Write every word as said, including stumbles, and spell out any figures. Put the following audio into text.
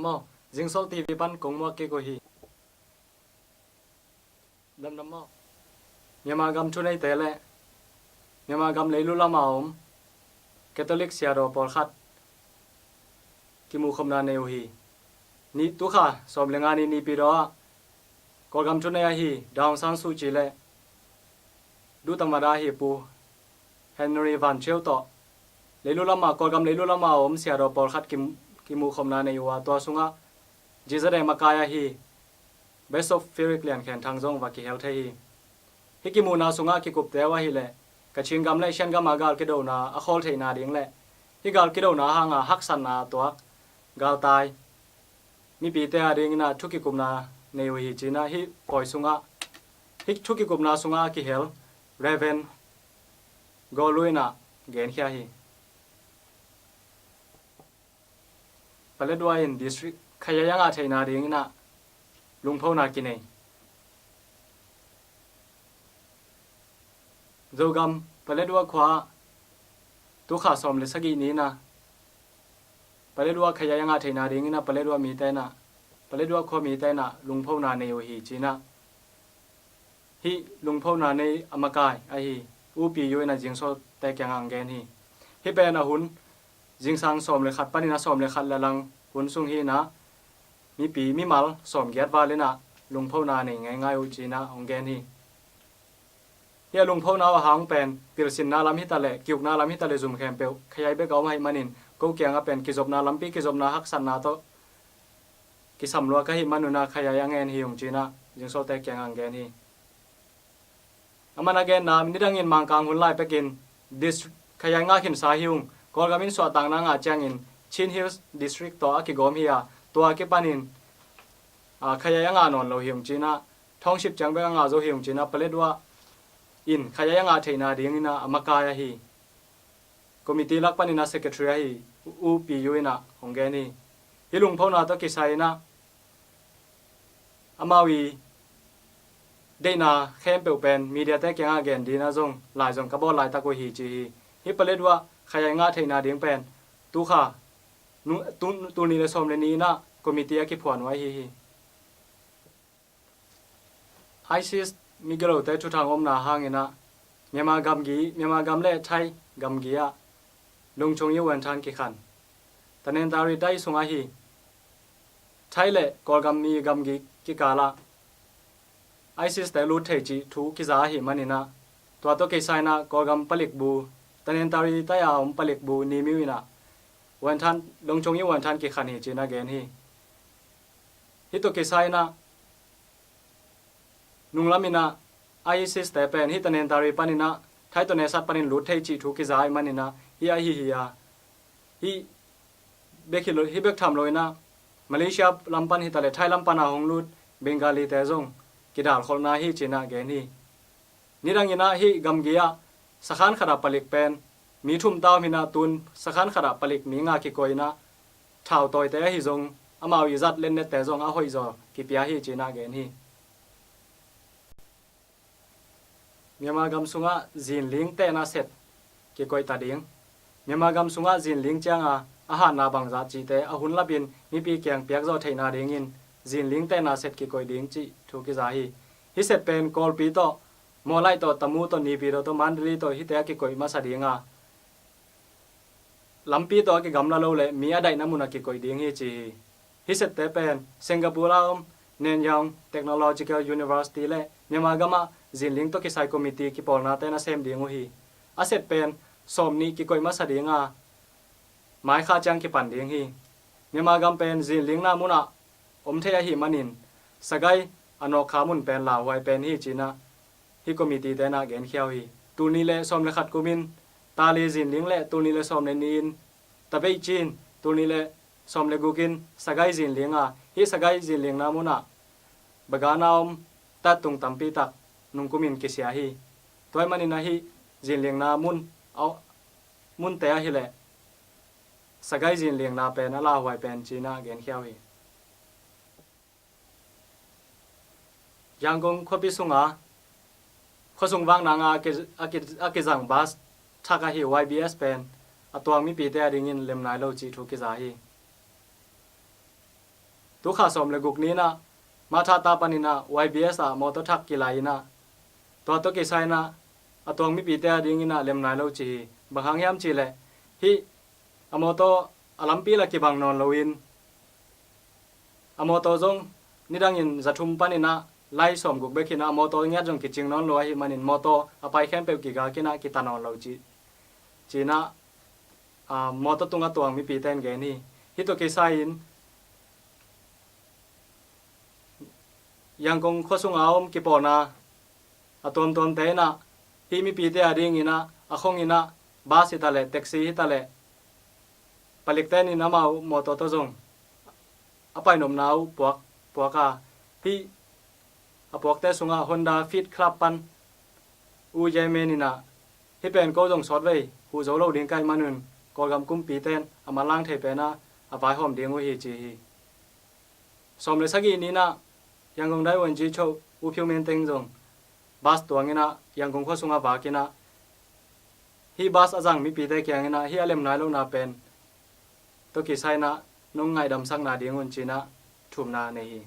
Maw, Zingsol T V pan kong muak kik uh hi. Damdam maw. Myanmar gam thuneite le Myanmar gam leilu lama om Catholic siadaw pawlkhat kimuhkhopna nei uh hi. Ni tukha sawm le nga ni Naypyidaw ah Kawlgam thunei ahi Daw Aung San Suu Kyi le duhtangmada ahi Pu Henry Van Chieu tawh leilu lama, Kawlgam leilu lama om siadaw pawlkhat kim, kimuhkhopna nei uh a, tua sungah J Z M a kai ahi Bishop Philip Lian Khen Thang zong va kihel thei hi. Hih kimuhna sungah kikupte uh ahileh Kachin gam le Shan gam a gal kidona a khawl theihna ding le hih gal kidona hanga haksatna a tuak galtai mipite a dingin ah thu kikupna nei uh hi cinah hih pawi sungah, hih thu kikupna sungah a kihel Reverend Gaw Lui in ah genkhia hi. Paletwa in district khayaiyang a theihna dingin ah lungphona kinei. Zogam Paletwa khua tukha sawm le sagih ni in ah Paletwa khayaiyang a theihna dingin ah Paletwa mite in ah, Paletwa khua mite in ah lungphona nei uh hi cinah hih lungphona nei a makai ahi U Pi Yu in ah Zingsawlte kiangah hong gen hi. Hih pen a hun zingsang sawm le khat panin a sawm le khat le lang hun sung hi in ah mipi mimal sawm giat val in ah lungphona nei ngeingai uh cinah hong gen hi. Hih a lungphona uh a hang pen pilsinna lam hitaleh kiukna lam hitaleh zum khempeuh khayaiyang bek a om ahih manin ko kiangah pen kizopna lampi, kizopna haksatna tawh kisamlua ka hih manun ah khayaiyang a ngen hi ung cinah Zingsawlte kiangah hong gen hi. Aman a genna, nidangin Mangkang hun lai pekin dis khayaiyang a khinsa hi ung. Kawlgam in suahtakna ngah ciangin Chin Hills District tawh a kigawm hi a, tua kipanin a khayaiyang a nawn lo hi ung cinah, thawngsip ciang bek a ngah zo hi ung cinah Paletwa in khayaiyang a theihna dingin ah a makai ahi committee lak panin a secretary ahi U Pi Yu in ah hong gen hi. Hih lungphona tawh kisai in ah amau i deihna khempeuh pen mediate kiangah gen dingin ah zong lai zong ka bawl laitak uh hi ci hi. Hih Paletwa khayaiyang a theihna ding pen tukha nu, tu, tul nih le sawm le nih in ah committee a kiphuan uh ahi hi. ISIS migilote thuthang omna hangin ah Myanmar gamgi, Myanmar gam le Thai gamgi ah Lungchung i Wenthan kikhan Tanintharyi tai sungah hi. Thai le Kawlgam mi gamgi kikalah ISIS te lut thei cih thu kiza ahih manin ah tua tawh kisai in ah Kawlgam palikbu, Tanintharyi tai a om palikbu Ni Myint in ah Wenthan, Lungchung i Wenthan kikhan hi cinah gen hi. Hih tawh kisai in ah nunglam in ah ISIS te pen hih Tanintharyi panin ah Thai tawh neisat panin lut thei cih thu kiza ahih manin ah hih ahi hi a, hih bek hi lo, hih bek tham lo in ah Malaysia lam pan hitaleh Thai lam pan a hong lut Bengali te zong kidalkholhna hi cinah gen hi. Nidangin ah hih gamgi ah sakhan khat ah palik pen mi thum ta om hi in ah tun sakhan khat ah palik mi nga kikoih in ah thautawite ahi zong amau i zat lennette zong a hoihzaw kipia hi cinah gen hi. Myanmar gam sungah zinling tehna set kikoih ta ding. Myanmar gam sungah zinling cianga a hatna bangzah cihte a hun lapin mipi kiang piakzawh theihna dingin zinling tehna set kikoih ding cih thu kiza hi. Hih set pen Kawlpi tawh, Mawlai tawh, Tamu tawh, Naypyidaw tawh, Mandalay tawh hihte a kikoih masa dinga lampi tawh a kigamla lo le mi a daihna mun a kikoih ding hi ci hi. Hih sette pen Singapore a om Nanyang Technological University le Myanmar gamah zinling tawh kisai committee kipawlnate na sem ding uh hi. A set pen sawm nih kikoih masa dinga maikha ciang kipan ding hi. Myanmar gam pen zinlingna munah om thei ahih manin sagai a nawkkha mun pen lauhuai pen hi cinah hih committee tenah genkhia uh hi. Tul nih le sawm le khat kumin tali zinling le tul nih le sawm le nih in tabeih cin, tul nih le sawm le guk in sagai zinling a, hih sagai zinlingna munah bagana om tattung tampi tak nungkumin kisia hi. Tua ahih manin ah hih zinlingna mun a, munte ahileh sagai zinlingna pen a lauhuai pen cinah genkhia uh hi. Yangon khuapi sunga khuasung vak nanga a ki, a ki, a kizang bus thak ahi Y B S pen a tuang mipite a dingin lem nai lo cih thu kiza hi. Tukha sawm le guk ni-in ah Mathata panin ah Y B S ah mawtaw thak kilai in ah, tua tawh kisai in ah a tuang mipite adingin ah lem nai lo ci hi. Bang hang hiam cih leh hih a mawtaw a lampi la kibang nawn loin, a mawtaw zong nidangin za thum panin ah lai sawm guk bek hi in ah a mawtaw ngiat zong kicing nawn lo ahih manin mawtaw a pai khempeuh kigak in ah kita nawn lo ci, ci-in ah, aa, mawtaw tungah tuang mipite in gen hi. Hih tawh kisai-in Yangon khua sunga om kipawlna a tuamtuamte in ah hih mipite adingin ah a khong in ah bus hi ta leh, taxi hi ta leh, palikte in amau mawtaw tawh zong a painopna uh puak, puak a, hih a puakte sungah Honda Fit Club pan U Ye Min in ah, hih pen ko zong sawtvei huh zo lo ding ka hih manun Kawlgam kumpite in a manlang thei pen ah a vaihawm ding uh hi ci hi. Sawm le sagih ni-in ah Yangon Daiwon Ji Cho U Phyo Min teng zong bus tuang in ah Yangon khua sungah vak in ah, hih bus a zang mipite kiangin ah hih a lem nai lohna pen tawh kisai in ah nong ngaihdamsak nadingun ci-in ah thumna nei hi.